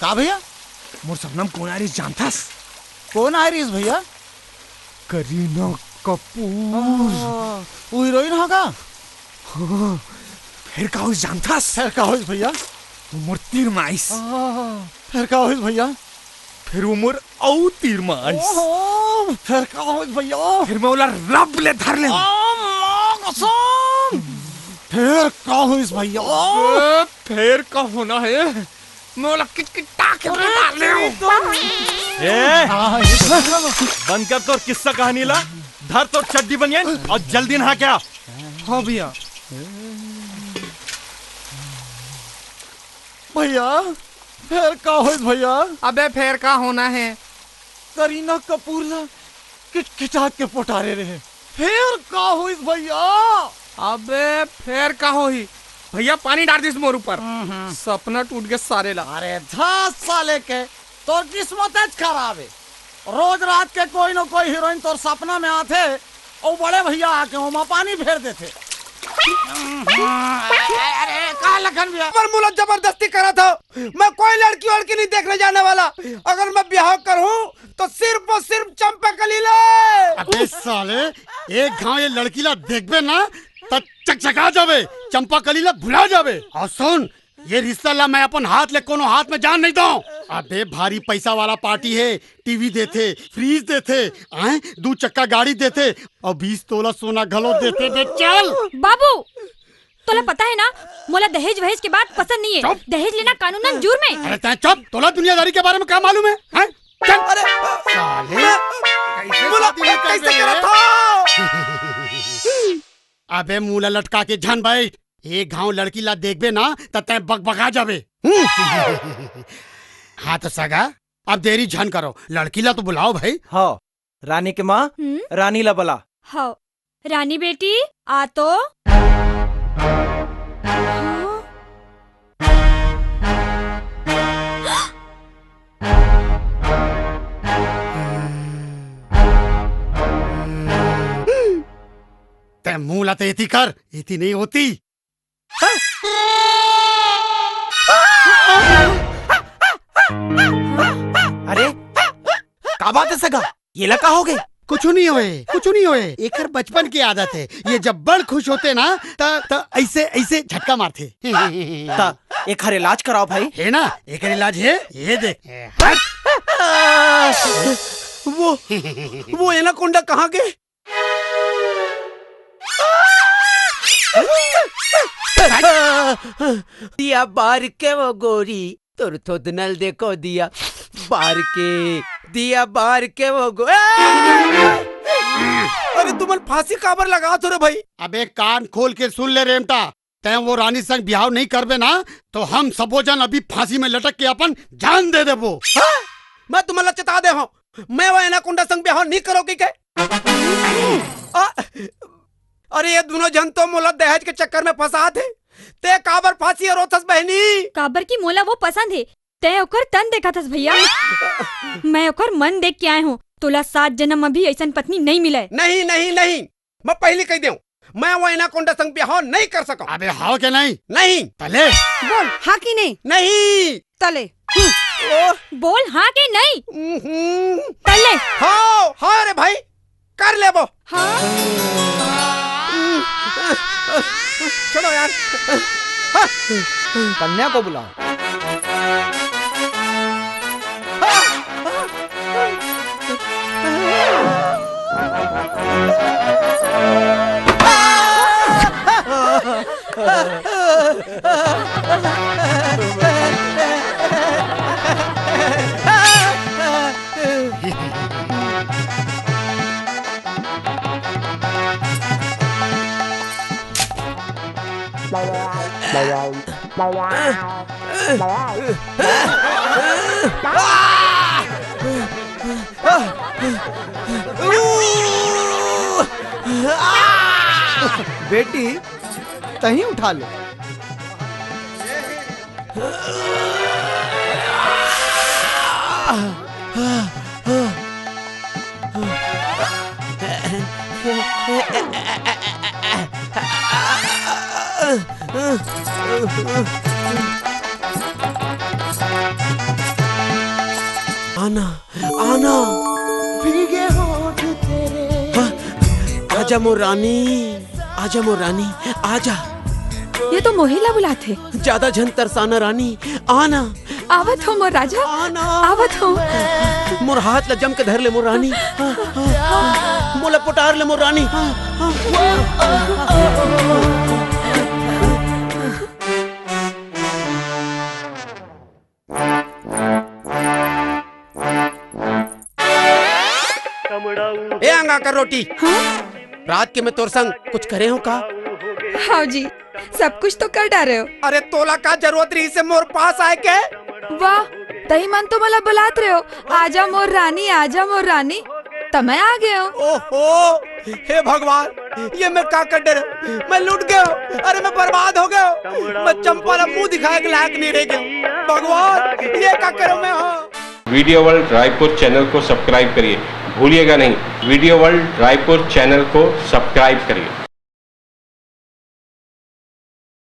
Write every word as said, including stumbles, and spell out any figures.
का भैया? मोर सपना में कोन आय रिहिस जानथस? कोन आय रिहिस भैया? करीना कपूर। हाँ, वो हीरोइन हा का? हाँ, फेर का होइस जानथस? फेर का होइस भैया? वो मोर तीर म आइस। हाँ। फेर का होइस भैया? फेर वो मोर अउ तीर म आइस। ओहो, फेर का होइस भैया? फेर मैं ओला रब ले धर लेंव। आ, माँ कसम। फेर का होइस भैया? ए, फेर का होना हे? मैं ओला किटकिटा के मार लेंव। ए, हाँ, ये बंद कर तोर किस्सा कहानी ला, धर तोर चड्डी बनियान अउ जल्दी नहा के आ। हाँ भैया। भैया, फेर का होइस भैया? अबे फेर का होना हे? करीना कपूर ला किटकिटा के पोटारे रहे। फेर का होइस भैया? अबे फेर का होही? भैया पानी डार दिस मोर ऊपर। हम्म, हम्म। सपना टूट गे सारे ला। अरे धत साले के, तोर किस्मत च खराब हे। रोज रात के कोई न कोई हीरोइन तोर सपना में आथे, अउ बड़े भैया आके ओमा पानी फेर देथे। अरे, अरे, का लखन भैया? पर मोला जबरदस्ती करत हव। मैं कोई लड़की वड़की नहीं देखने जाने वाला। अगर मैं बिहाव करहूँ तो सिर्फ और सिर्फ चंपा कली ले। अबे साले, एक घांव ये लड़की ला देखबे ना, त चकचका जाबे, चंपा कली ला भुला जाबे। अउ सुन, ये रिश्ता ला मैं अपन हाथ ले कोनो हाथ में जान नहीं दंव। अबे भारी पैसा वाला पार्टी हे, टीवी देथे, फ्रिज देथे, आय, दू चक्का गाड़ी देथे अउ बीस तोला सोना घलो देथे बे। चल। बाबू, तोला पता हे ना, मोला दहेज वहेज के बात पसंद नहीं हे। चुप। दहेज लेना कानूनन जुर्म हे। अरे तैं चुप, तोला दुनियादारी के बारे में का मालूम हे? हैं? चल। अरे, साले, कैसे बोला, शादी नहीं कैसे करबे करा रे? था? अबे मुंह ला लटका के झन बैठ। एक घांव लड़की ला देखबे ना, त तैं बकबका जाबे। हम्म। हाँ तो सगा, अब देरी झन करो, लड़की ला तो बुलाओ भाई। हाँ, रानी के माँ, हम्म? रानी ला बुला। हाँ, रानी बेटी, आ तो। हाँ? तैं मुंह ला तो एती कर, एती नहीं होती। अरे, का बात हे सगा? येला का होगे? कुछु नहीं होय, कुछु नहीं होय। एकर बचपन के आदत हे। ये जब बड़ खुश होथे ना, त, त ऐसे, ऐसे झटका मारथे। त एकर इलाज कराओ भाई। हे ना, एकर इलाज हे, ये देख। वो, वो एनाकोंडा कहाँ गे? दिया बार के वो गोरी, तोर थोथनल देखो दिया बार के, दिया बार के वो गो-, ए! अरे तुमन फांसी काबर लगात हो रे भाई? अबे कान खोल के सुन ले रेमटा, तैं वो रानी संग बिहाव नहीं करबे ना, तो हम सबो जन अभी फांसी में लटक के अपन जान दे देबो। हाँ? मैं तुमन ला चेता दे हूँ, मैं वो एनाकोंडा संग बिहाव नहीं करो कहिके। आ, अरे ये दूनों झन तो मोला दहेज के चक्कर में फंसात हे। तैं काबर फांसी अरोथस बहिनी? काबर कि मोला वो पसंद हे, तैं ओकर तन देखत हस भैया। मैं ओकर मन देख के आय हूँ, तोला सात जनम में भी अइसन पत्नी नहीं मिलय। नहीं, नहीं, नहीं, मैं पहिली कहि देंव, मैं वो एनाकोंडा संग बिहाव नहीं कर सकंव। अबे हाँ के नहीं? नहीं। तले। बोल हाँ कि नहीं? नहीं। तले। ओह। बोल हाँ कि नहीं? उहुं। तले। हाँ, हाँ रे भाई, कर लेबो। हाँ। चलो यार। हाँ। कन्या को बुलाओ। बेटी, तहीं उठा ले। आना, आना। भीगे होठ तेरे। हाँ, आजा मोर रानी, आजा मोर रानी, आजा। ये तो मोहिला बुलाथे। ज्यादा झन तरसाना रानी, आना। आवत हों मोर राजा, आना। आवत हों। मोर हाथ ला जम के धर ले मोर रानी, हाँ, हाँ, हाँ। मोला पोटार ले मोर रानी, हाँ, हाँ। ए अंगा कर रोटी। हाँ? रात के मैं तोर संग कुछ करे हों का? हाँ जी, सब कुछ तो कर डारे हों। अरे तोला का जरूरत रहिसे मोर पास आए के? वाह, तही मन तो मोला बुलात रहे हो, आजा मोर रानी, आजा मोर रानी, त मैं आ गए हों। ओहो, हे भगवान, ये मैं का कर डरे? मैं लुट गए हों। अरे मैं बर्बाद हो गए हों। मैं चंपा ला मुंह दिखाए के लायक नहीं रह गए हों। भगवान, ये का करूं मैं? हाँ। वीडियो वर्ल्ड रायपुर चैनल को सब्सक्राइब करिए, भूलिएगा नहीं, वीडियो वर्ल्ड रायपुर चैनल को सब्सक्राइब करिए।